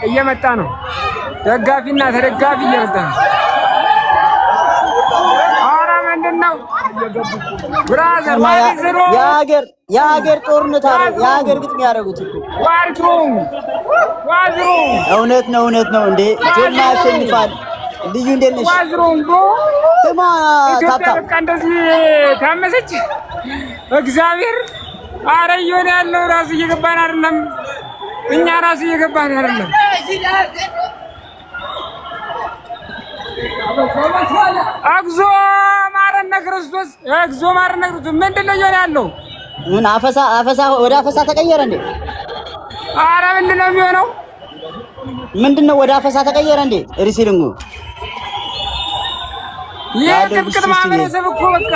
እየመጣ ነው። ደጋፊና ተደጋፊ እየመጣ ነው። ኧረ ምንድን ነው brother? የሀገር የሀገር ጦርነት አለ። የሀገር ግጥም ያደረጉት እኮ። What's wrong? What's wrong? እውነት ነው፣ እውነት ነው። እንዴ ጀማ ያሸንፋል። ልዩ እንዴት ነሽ? What's wrong, bro? ስማ። ኢትዮጵያ ታፕታፕ በቃ እንደዚህ ታመሰች። እግዚአብሔር፣ አረ እየሆነ ያለው ራሱ እየገባን አይደለም። እኛ ራሱ እየገባን አይደለም። እግዚኦ ማረነ ክርስቶስ፣ እግዚኦ ማረነ ክርስቶስ። ምንድን ነው እየሆነ ያለው? ምን አፈሳ አፈሳ ወደ አፈሳ ተቀየረ እንዴ? አረ ምንድን ነው የሚሆነው? ምንድን ነው ወደ አፈሳ ተቀየረ እንዴ? Wrestling ኡ ይህ ቅጥቅጥ ማህበረሰብ እኮ በቃ።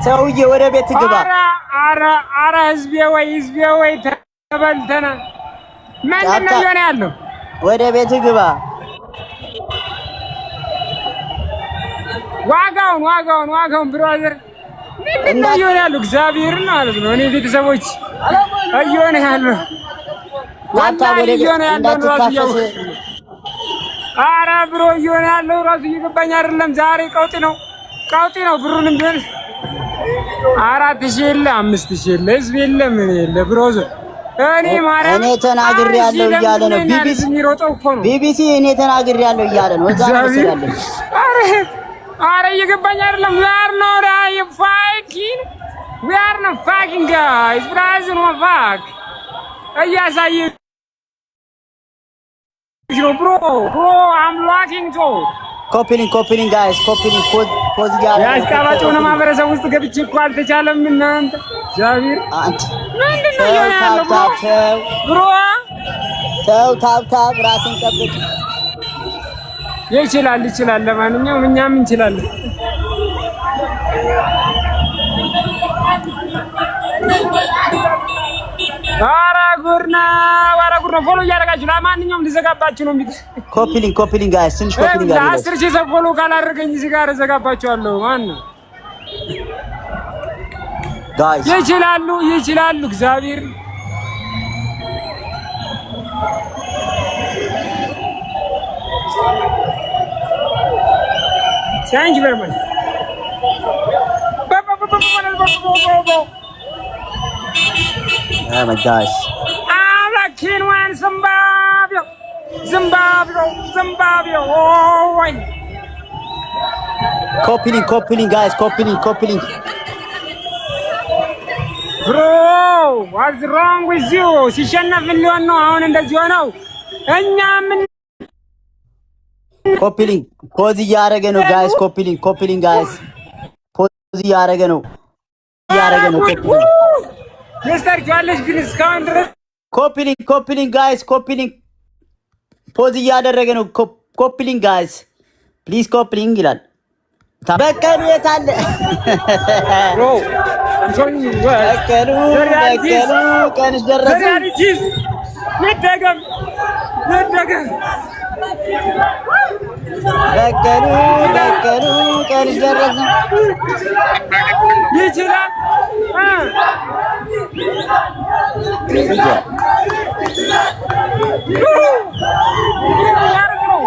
ሰውዬ ወደ ቤት ግባ። አረ አረ አረ ህዝቤ ወይ፣ ህዝቤ ወይ፣ ተበልተናል። ምንድን ነው እየሆነ ያለው? ወደ ቤት ግባ። ዋጋውን ዋጋውን ዋጋውን brother፣ ምንድን ነው እየሆነ ያለው? እግዚአብሔርን ማለት ነው። እኔ ቤተሰቦች እየሆነ ያለው ታፕታፕ ወላሂ ወደ ቤት እየሆነ ያለው ራሱ እንዳትታፈስ። አረ bro፣ እየሆነ ያለው ራሱ እየገባኝ አይደለም። ዛሬ ቀውጢ ነው፣ ቀውጢ ነው። ብሩንም ቢሆን 4,000 የለ፣ 5,000 የለ፣ ህዝብ የለ፣ ምን የለ brother። እኔ ማርያም እኔ ተናግሬያለሁ እያለ ነው። ቢቢሲ የሚሮጠው እኮ ነው። ቢቢሲ እኔ ተናግሬያለሁ እያለ ነው። እዛ ነው እግዚአብሔር መሰለኝ። አረ አረ እየገባኝ አይደለም። We are not fighting, we are not fucking guys, brother, no fuck እያሳየ ነው bro, bro, I'm locking to Copy link, copy link guys, copy link, pause pause እያለ ነው። የአሽቃባጭ የሆነ ማህበረሰብ ውስጥ ገብቼ እኮ አልተቻለም። እናንተ እግዚአብሔር አንተ ምንድን ነው ተው። እየሆነ ያለው bro? Tap tap ተው። Bro። ተው፣ tap tap፣ ራስን ጠብቅ። ይችላል፣ ይችላል። ለማንኛውም እኛም እንችላለን። ኧረ ጉድ ነው! ኧረ ጉድ ነው! Follow እያደረጋችሁ ለማንኛውም ሊዘጋባችሁ ነው። እንግዲህ Copy link, copy link guys፣ ትንሽ copy link አድርጉ። 10,000 ሰው follow ካላደረገኝ እዚህ ጋር እዘጋባችኋለሁ። ማን ነው? Guys። ይችላሉ፣ ይችላሉ። እግዚአብሔር። Thank you very much. Oh my gosh. አምላኬን ዋን ዚምባብዌ፣ ዚምባብዌ፣ ዚምባብዌ ወይ። Copy link, copy link guys, copy link, copy link. Bro, what's wrong with you? ሲሸነፍ ምን ሊሆን ነው አሁን እንደዚህ ሆነው? እኛ ምን Copy link፣ pause እያደረገ ነው guys። Copy link, copy link guys፣ pause እያደረገ ነው፣ እያደረገ ነው። Copy link. ሚስተር ኪዋለች ግን እስካሁን ድረስ Copy link, copy link guys, copy link፣ pause እያደረገ ነው። Copy link guys, please, copy link ይላል። በቀሉ የት አለ? Bro. በቀሉ፣ በቀሉ ቀንሽ ደረሰ። ይደገም፣ ይደገም። በቀሉ፣ በቀሉ ቀንሽ ደረሰ። ይችላል እ ያርግ ነው።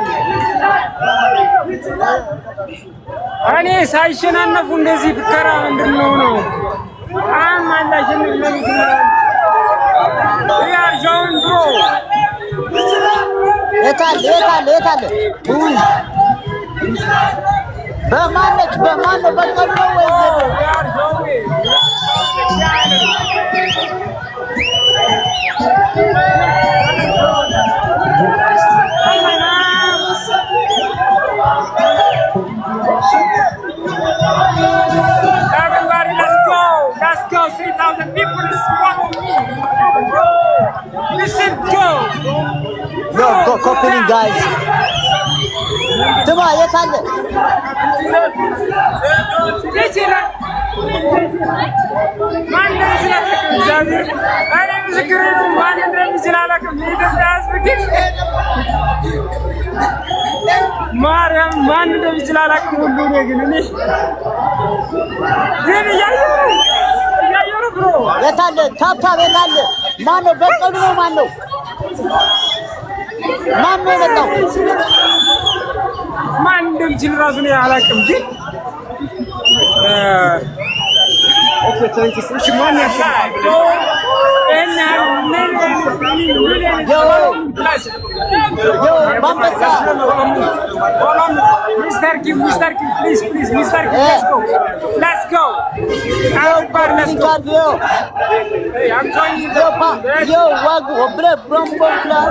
እኔ ሳይሸናነፉ እንደዚህ ፍከራ ምንድን ነው ነው? አም አላሸንፍ We are showing, bro. የት አለ? የት አለ? የት አለ? ውይ፣ በማን ነች? በማን ነው? በቀሉ ነው ወይ ዘዶ? We are showing. Everybody, let's go! Let's go! 3,000 people is follow me! Bro! Listen, go! Go, go, copy link guys። ስማ የት አለ? ይችላል። ማን እንደሚችል አላውቅም። እግዚአብሔር እኔ ምስክሬ ነው። ማን እንደሚችል አላውቅም። የኢትዮጵያ ሕዝብ ግን ማርያም ማን እንደሚችል አላውቅም። ሁሉ እኔ ግን እያየሁ ነው፣ እያየሁ ነው። Bro. የታለ tap tap? የታለ? ማን ነው? በቀሉ ነው? ማን ነው? ማን ነው የመጣው? ማን እንደምችል ራሱ እኔ አላውቅም፣ ግን Okay, thank you. እሺ፣ ማን ያሸንፋል? ይሄን ያህል ሚሊዮን Yo, yo, ባንበሳ። Mister King, Mister King, please, please, Mister King, let's go, let's go, everybody, let's go. Yo. Hey, I'm joining. Yo, ፓ yo, ዋጉ ብረ ብሮምቦ ክላብ።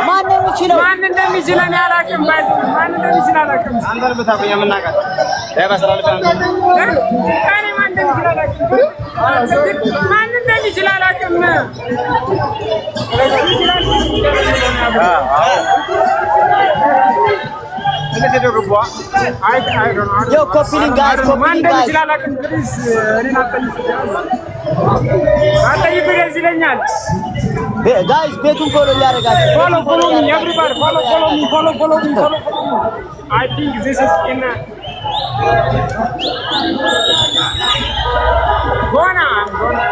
ማን ነው የሚችለው? ማን እንደሚችል እኔ አላውቅም። ባይ ማን እንደሚችል አላውቅም። አንተን ብታውቅ የምናውቃት እኔ ማን እንደሚችል አላውቅም። ማን እንደሚችል አላውቅም። እንዴት ሄደው Yo, copy link, guys, ማን copy link, guys. እንደሚችል አላውቅም። Please, እኔን አትጠይቁ፣ አትጠይቁ፣ ደስ ይለኛል። Guys, ቤቱን follow እያደረጋችሁ። Follow, follow me, everybody, follow, follow me, follow, follow me, follow, follow me. I think this is in gonna I'm gonna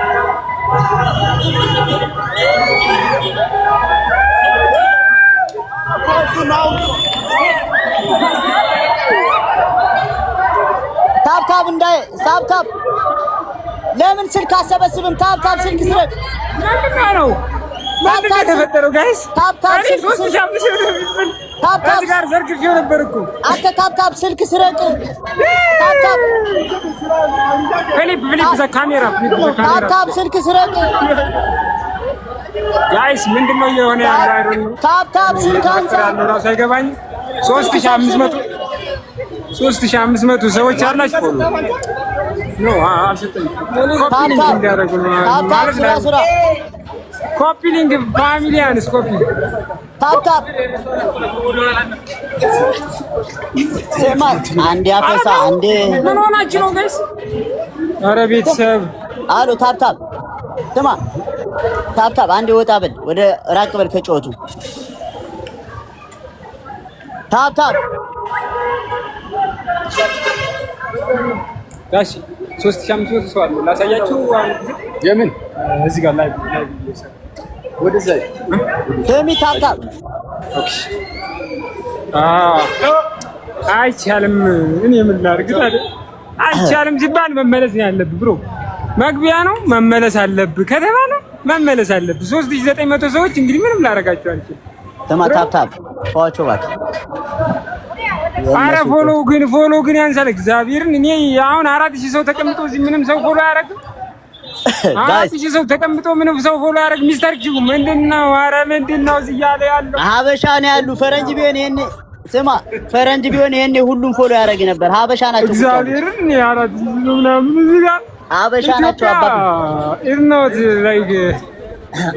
Tap tap እንዳይ tap tap። ለምን ስልክ አሰበስብም? Tap tap፣ ስልክ ስረቅ። ምንድን ነው? ምንድን ነው የተፈጠረው guys? Tap tap። እኔ ስልክ 3500 Tap tap። እዚህ ጋር ዘርግፌው ነበር እኮ። አንተ tap tap፣ ስልክ ስረቅ። Tap tap። Flip, flip the camera, flip the tap camera. Tap፣ ስልክ ስረቅ። Guys, ምንድን ነው እየሆነ ያለው? I don't know. Tap tap፣ ስልክ አንሳ። ያለው ራሱ አይገባኝም። 3500፣ 3500 ሰዎች አላችሁ። Follow no አልሰጠኝም። Copy link እንዲያደርጉ ነው Tap tap። ማለት ስራ ስራ። Copy link, ፋሚሊያንስ copy። Tap tap። ስማ፣ አንዴ አፈሳ፣ አንዴ ምን ሆናችሁ ነው guys? ኧረ ቤተሰብ። አሎ፣ tap tap። ስማ፣ tap tap፣ አንዴ ወጣ በል፣ ወደ ራቅ በል ከጨወቱ። Tap tap። ጋሽ፣ 3500 ሰው አለ። ላሳያችሁ አንድ ጊዜ። የምን? እዚህ ጋር live live እየሰራ ወደዛ። ስሚ፣ tap tap። አዎ፣ አይቻልም። እኔ ምን ላድርግ ታዲያ? አይቻልም ሲባል መመለስ ነው ያለብህ bro። መግቢያ ነው፣ መመለስ አለብህ ከተባለ መመለስ አለብህ። 3900 ሰዎች እንግዲህ ምንም ላደርጋቸው አልችልም። ስማ፣ tap tap ተዋቸው እባክህ። አረ follow ግን፣ follow ግን ያንሳል። እግዚአብሔርን እኔ አሁን 4000 ሰው ተቀምጦ እዚህ ምንም ሰው follow አያደርግም። 4000 ሰው ተቀምጦ ምንም ሰው follow አያደርግም። Mister Q ምንድን ነው? አረ ምንድን ነው እዚህ እያለ ያለው? ሀበሻ ነው ያሉ። ፈረንጅ ቢሆን ይሄኔ፣ ስማ፣ ፈረንጅ ቢሆን ይሄኔ ሁሉም follow ያደርግ ነበር። ሀበሻ ናቸው ቁጭ ያሉት። እግዚአብሔርን እኔ 4000 ሰው ምናምን እዚህ ጋር ሀበሻ ናቸው። ኢትዮጵያ አባት። Is not like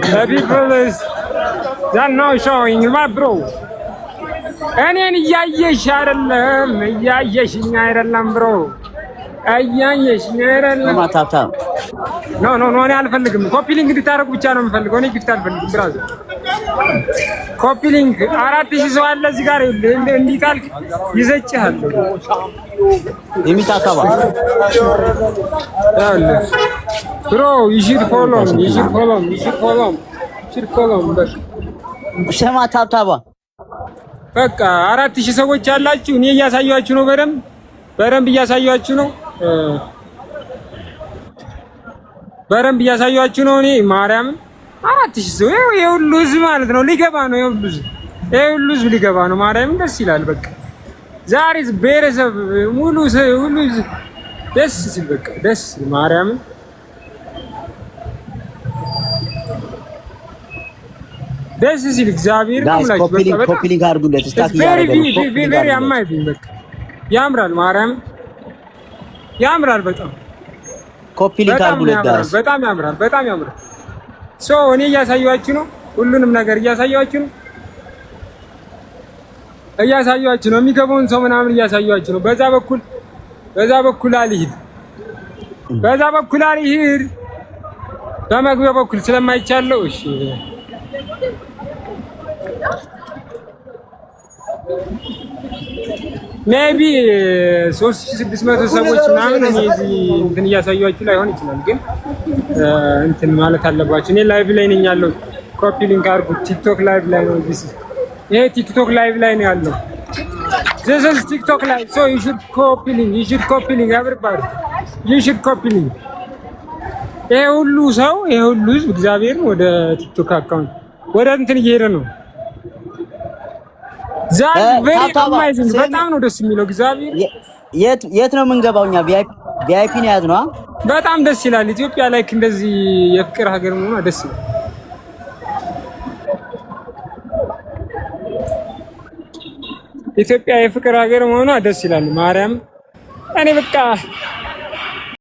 the people is that not showing, my bro. እኔን እያየሽ አይደለም፣ እያየሽኝ አይደለም bro፣ እያየሽኝ አይደለም። ስማ፣ tap tap። No, no, no፣ እኔ አልፈልግም። Copy link እንድታደርጉ ብቻ ነው የምፈልገው። እኔ gift አልፈልግም brother። Copy link፣ 4000 ሰው አለ እዚህ ጋር። እንዲህ ካልክ ይዘጭሃለሁ። የሚታከባ ይኸውልህ bro, you should follow me, you should follow me, you should follow me, you should follow me በቃ። ስማ፣ tap tap። በቃ 4000 ሰዎች ያላችሁ እኔ እያሳያችሁ ነው። በደንብ በደንብ እያሳያችሁ ነው። በደንብ እያሳያችሁ ነው። እኔ ማርያምን 4000 ሰው፣ ይኸው የሁሉ ህዝብ ማለት ነው ሊገባ ነው። የሁሉ ህዝብ፣ የሁሉ ህዝብ ሊገባ ነው። ማርያምን ደስ ይላል። በቃ ዛሬ ብሔረሰብ ሙሉ ሁሉ ህዝብ ደስ ሲል፣ በቃ ደስ ሲል፣ ማርያምን ደስ ሲል እግዚአብሔር ነው Guys. የምላችሁ። Copy link. በቃ በጣም Copy link አድርጉለት። Stuck እያደረገ ነው። Copy link Very አድርጉለት። Amazing። በቃ ያምራል። ማርያም ያምራል በጣም። Copy link በጣም አድርጉለት ያምራል። Guys. በጣም ያምራል። በጣም ያምራል። So እኔ እያሳየኋችሁ ነው። ሁሉንም ነገር እያሳየኋችሁ ነው። እያሳየኋችሁ ነው። የሚገባውን ሰው ምናምን እያሳየኋችሁ ነው። በዛ በኩል አልሂድ፣ በዛ በኩል አልሂድ። በመግቢያው በኩል ስለማይቻለው እሺ። Maybe 3600 ሰዎች ምናምን እኔ እዚህ እንትን እያሳያችሁ ላይሆን ይችላል፣ ግን እንትን ማለት አለባችሁ። እኔ live ላይ ነኝ ያለው። Copy link አድርጉ። TikTok live ላይ ነው። This ይሄ TikTok live ላይ ነው ያለው። This is TikTok live, so you should copy link, you should copy link, everybody, you should copy link። ይሄ ሁሉ ሰው፣ ይሄ ሁሉ ህዝብ እግዚአብሔርን ወደ TikTok account ወደ እንትን እየሄደ ነው። ዛሬ very amazing፣ በጣም ነው ደስ የሚለው እግዚአብሔር። የት የት ነው የምንገባው? እኛ VIP ነው የያዝነው። በጣም ደስ ይላል። ኢትዮጵያ like እንደዚህ የፍቅር ሀገር መሆኗ ደስ ይላል። ኢትዮጵያ የፍቅር ሀገር መሆኗ ደስ ይላል። ማርያም እኔ በቃ